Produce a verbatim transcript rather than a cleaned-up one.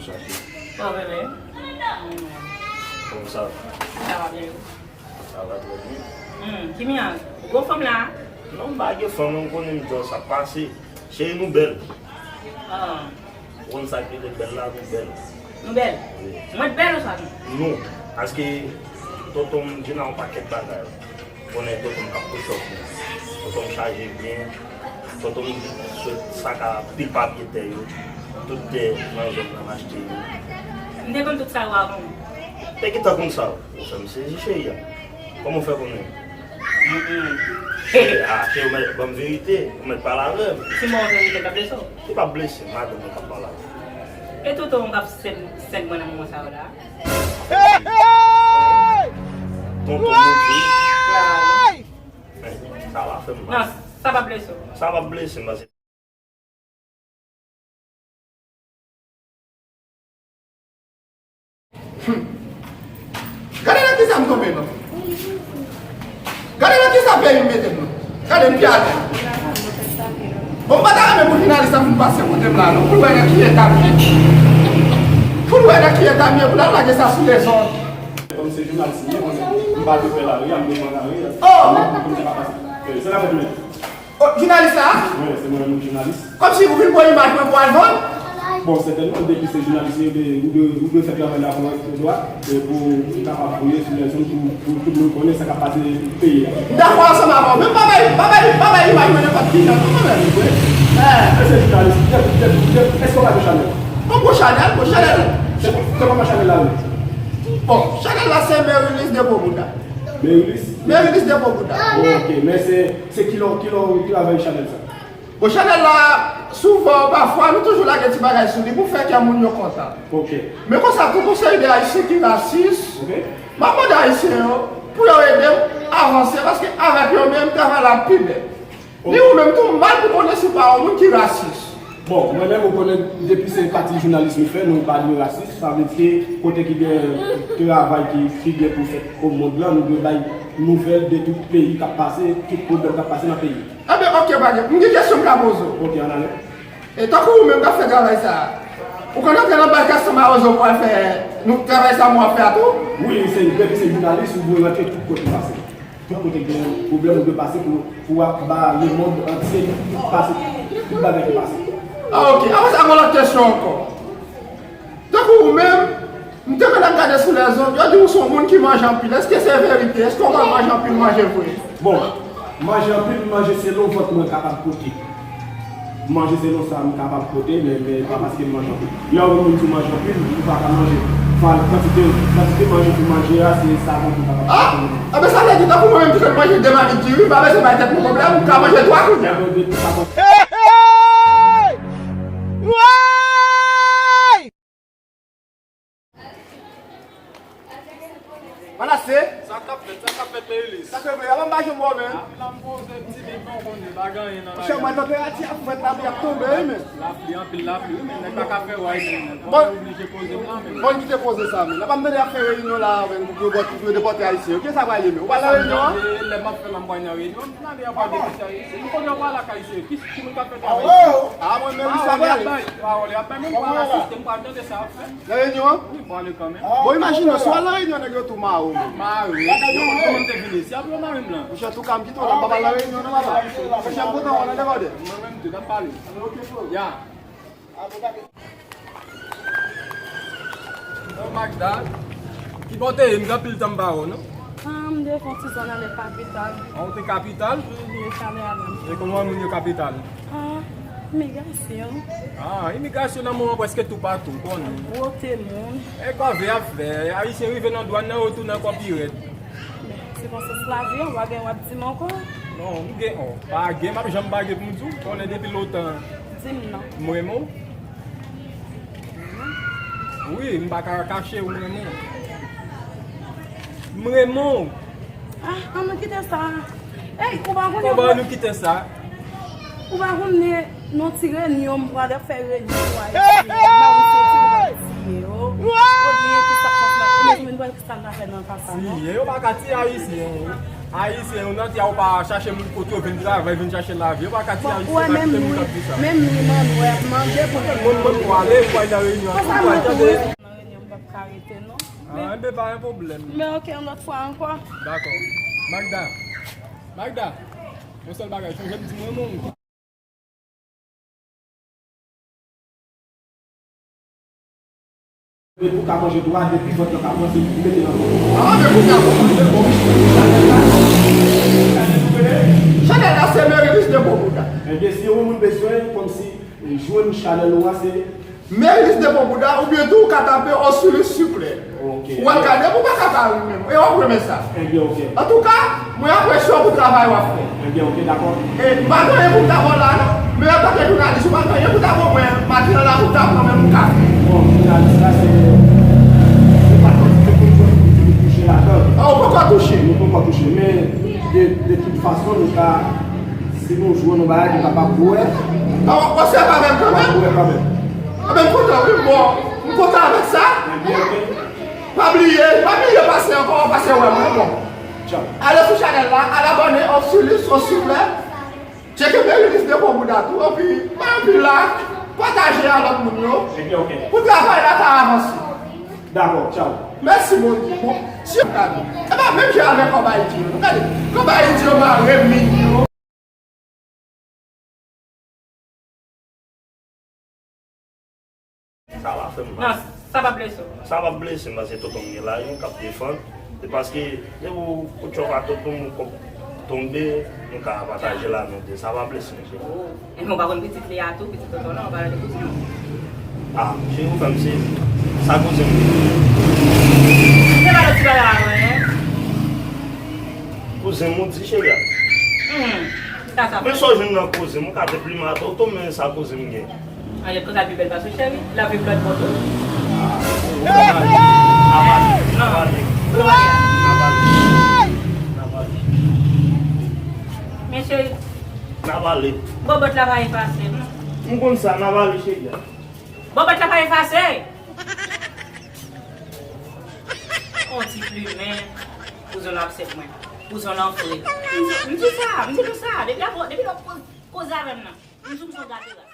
Pòv, bebe. Kòman sa va? Sa va byen. Sa va trè byen. Hmm, Kimia, gwo fanm la? Non, m pa gen fanm, non, m konnen m di w sa pase. Cheri, nou bèl. Ah. Ou konn sa k rele bèl la, nou bèl. Nou bèl? Wi. Mwen bèl ou sa di? Nou. Paske tonton m di nan yon pakèt bagay. Konnen tonton m k ap push up li. Tonton m chaje byen. Tonton m sot sak a pil papye tè yo. Tout tè nan zòn nan m achte yo. M te konn tout sa yo avan w. Te gentan konn sa, ou fè m sezi, cheri a. Kòman w fè konnen? Mm, mm. Cheri, ah, cheri, ou mèt ban m verite, ou mèt pale avè m. Si m ban w verite, l ap blese w? Li p ap blese m, madanm mwen k ap pale avè m. E tonton w k ap sèn, sèn mwen nan moman sa yo la? Hey, hey! Tonton Mouti. Hey! Sa va fè m mal. Non, sa p ap blese w. Sa p ap blese m, paske Hmm. Gade nan kisa m tonbe non. Gade nan kisa peyi m mete m non. Gade m pi atè. Bon, m pa ta renmen pou jounalis la vin pase kote m la non. Pou l wè nan ki eta m ye. Pou l wè nan ki eta m ye, pou l al lage sa sou lezòd. Kòm se jounalis m ye, mwen, m pa dwe fè lari a, m dwe pran lari a. Oh! Mwen, m pa pase. Se la mwen. Oh, jounalis la? Wi, se mwen menm jounalis. Kòmsi ou vin pran imaj mwen pou al vann? Bon, sètènman, depi se jounalis, ou dwe, ou dwe, ou dwe fè travay la pou dwa, e pou ou kapab voye sou lèzonn pou, pou tout moun konnen sa k ap pase peyi a. M dakò ansanm avè w, men m pa bay, m pa bay, m pa bay imaj mwen nenpòt ki jan, non, mwen menm, wi. Eh. Mesye jounalis, de, de, de, èske w pa gen chanèl? Bon, bon chanèl, bon chanèl. Se, se kòman chanèl la rele? Bon, chanèl la se Merilis Depo Bouda. Merilis? Merilis Depo Bouda. Ok, men se Se kilè, kilè w travay chanèl sa? Bon, chanèl la, souvan, pafwa, nou toujou lage ti bagay sou li pou fè kè moun yo kontan. Ok. Men konsa, tou, pou seri de Ayisyen ki rasis, ok, m ap mande Ayisyen yo pou yo ede m avanse, paske avèk yo menm, travay la ap pi bèl. Ok. Ni ou menm tou, m mal pou konnen si w pa yon moun ki rasis. Bon, mwen menm, ou konnen, depi se pati jounalis nou fè, nou pa dwe rasis. Sa vle di ke kote ki gen travay ki, ki gen pou fèt o mond lan, nou dwe bay nouvèl de tout peyi k ap pase, tout pwoblèm k ap pase nan peyi. Enben, ok, pa gen. M gen kesyon m ka poze w. Ok, ann ale. E tankou ou menm k ap fè travay sa a, ou konn antre nan bay Gaston Mawozo pou al fè nou travay sa mwen ap fè a tou? Wi, se, depi se jounalis, ou dwe rantre tout kote w pase. Tout kote gen pwoblèm ou dwe pase pou, pou w ap ba lemonn antye tout pase, tout bagay ki pase. Ah, ok. Apre sa, gon lòt kesyon ankò. Tankou ou menm, m te konn ap gade sou lèzòd, yo di ou se yon moun ki manje anpil. Èske se verite? Èske w konn manje anpil manje vre? Bon, manje anpil manje selon vant mwen kapab pote. Manje selon sa m kapab pote, men, men pa paske m manje anpil. Lè yon moun di w manje anpil, ou pa ka manje. Fò kantite, kantite manje pou manje a, se sa vant ou kapab pote. Ah! Enben, sa vle di, tankou mwen menm ki konn manje de mamit diri, m pa bezwen bay tèt mwen pwoblèm, m ka manje twa kounye a. Hey, hey! Woy! Manasse! Sa k ap fèt, sa k ap fèt, Merilis? Sa k ap fèt, Merilis? Ap m pa jwenn mwen, men. Ap la m poze m ti bit non, konnen pa gen anyen nan la. Monchè, mwen, tanperati ap fèt, lapli ap tonbe, wi, men. Lapli anpil, lapli, wi, men nèg pa ka fè waymen, men. Bon. Mwen oblije poze m la, men. Bon, kite poze sa, men. N ap tande y ap fè reyinyon la, men, pou yo bòt, pou yo depòte Ayisyen yo. Kiyès sa pral ye, men? Ou pral nan reyinyon an? E lè m ap fè la, m pral nan reyinyon an. N ale, y ap pale de sa, Ayisyen. M konnen yo pale ak Ayisyen. Ki, ki moun k ap fè travay isit? Ah, mwen menm, sa pale. Pawòl y ap bay, pawòl y ap bay, men m pral asiste, m pral tande sa y ap fè. Nan reyinyon an? Wi, m prale kanmenm. Bon, imajine w, si w al nan reyinyon, nèg yo tou mare w menm. Mare? Yo konn kòman m te vini. Si ap yo mare m lan. Monchè, antouka, m kite w la, m pa pral nan reyinyon non, papa. Monchè, m kontan wè w nan debòde. Mwen menm tou, n ap pale. Ya. Bon, Magda, ki bò w te ye? M gen anpil tan m pa wè w, non? Ah, m te fè yon ti zòn ale kapital. Ah, ou te kapital? Wi, m te ale avè m. E kòman moun yo kapital? Ah, imigrasyon. Ah, imigrasyon nan moman prèske toupatou, ou konnen. Wote moun. E kòve y ap fè. Ayisyen rive nan dwàn nan, yo tounen ankò pi rèd. Men, sirkonstans lavi a, w a gen w ap di m ankò. Non, m gen, oh, pa gen, m ap janm pa gen pou m di w, konnen depi lontan. Di m non. M renmen w. Wi, m pa ka kache w, m renmen w. M renmen w. Ah, an nou kite sa. Ey, ou pa konnen. Kòman nou kite sa? Ou pa konnen nan ti reyinyon, m pral fè reyinyon pou Ayisyen. M pa konn si se ti bagay tiye yo. Oubyen ki sa k pase la. Mezanmi, nou wè ki sa n ta fè nan ka sa, non? Tiye yo pa ka tiye Ayisyen. Ayisyen yo nan tè a, yo pa chache moun kote yo vin travay, vin chache lavi. Yo pa ka ti Ayisyen pa kite moun k ap di sa. Menm li, manmi, wè, ap mande pou li. Moun, moun, pou ale, pou al nan reyinyon, pou al tande. Nan reyinyon, m p ap ka rete, non. Ah, enben, pa gen pwoblèm. Men oke, yon lòt fwa ankò. Dakò. Magda. Magda. Yon sèl bagay, sonje m di mwen non. Men pou ka manje tou a, depi vant lan ka pran, se pou mete nan vant. Ah, men pou ka manje, bon. Chanèl la se Merilis de Bonbouda. Ebyen, si yon moun bezwen, kòmsi, jwenn chanèl ou a, se Merilis de Bonbouda, oubyen tou ou ka tape Osilus Siklè. Ok. W al gade, ou pa ka pa ri menm. E w ap renmen sa. Ebyen, ok. Antouka, mwen apresye w pou travay w ap fè. Ebyen, ok, dakò. E m pa gen anyen pou m ta ba w la, non. Men antanke jounalis, ou pa gen anyen pou ta ba mwen maten an la pou m ta pran menm yon kafe. Bon, jounalis la, se, se pa kantite pwodui pou di nou touche ladan. Ah, ou poko touche? Nou poko touche, men de, de tout fason, nou ka Si nou jwenn yon bagay, nou kapab bwè. Bon, w ap bwè kanmenm? Bwè kanmenm. Enben, m kontan, wi, bon, m kontan avèk sa. Ebyen, ok. Pa bliye, pa bliye pase ankò, pase wè mwen, bon. Tchao. Ale sou chanèl la, al abòne, Osilus, Osilè. Tcheke Merilis de Bonbouda tou, anpi, bay anpil like, pataje a lòt moun yo. Ebyen, ok. Pou travay la ka avanse. Dakò, tchao. Mèsi, Bondye. Bon, si yo gade. E pa menm jan avèk kòb Ayiti yo. Nou gade, kòb Ayiti yo mare min yo. Sa va fè m mal. Non, sa pa blese w. Sa pa blese m, paske tonton m gen lajan, k ap defann. Se paske, depi ou, ou tchòf ak tonton m, ou kòb tonbe, nou ka pataje la, nou de. Sa pa blese m, cheri. Oh. Epi w pa konn pitit li a tou, pitit tonton w lan, w pa rele kouzen w. Ah, cheri, ou fè m sezi. Sa kouzen m gen? Se pa lòt ti bagay la, non, hein? Kouzen m ou di, cheri a? Hmm, sa, sa. Men sa w jwenn nan kouzen m, ou ka te plimen atò, ou tonbe, men sa kouzen m gen. Ann, lòt kote a pi bèl pase w, cheri. L ap viv lòt bò tou. Ah, bon, n a pale, n a pale, n a pale. N a pale. N a pale. Men cheri. N a pale. Bòbòt la pa efase, non. M konn sa, n a pale, cheri a. Bòbòt la pa efase. On ti plimen. Kouzen w lan ap sèk mwen. Kouzen w lan fre. M di, m di sa, m di nou sa. Depi la, depi lè w koz-, koze avè m nan. M di w m se yon gate la.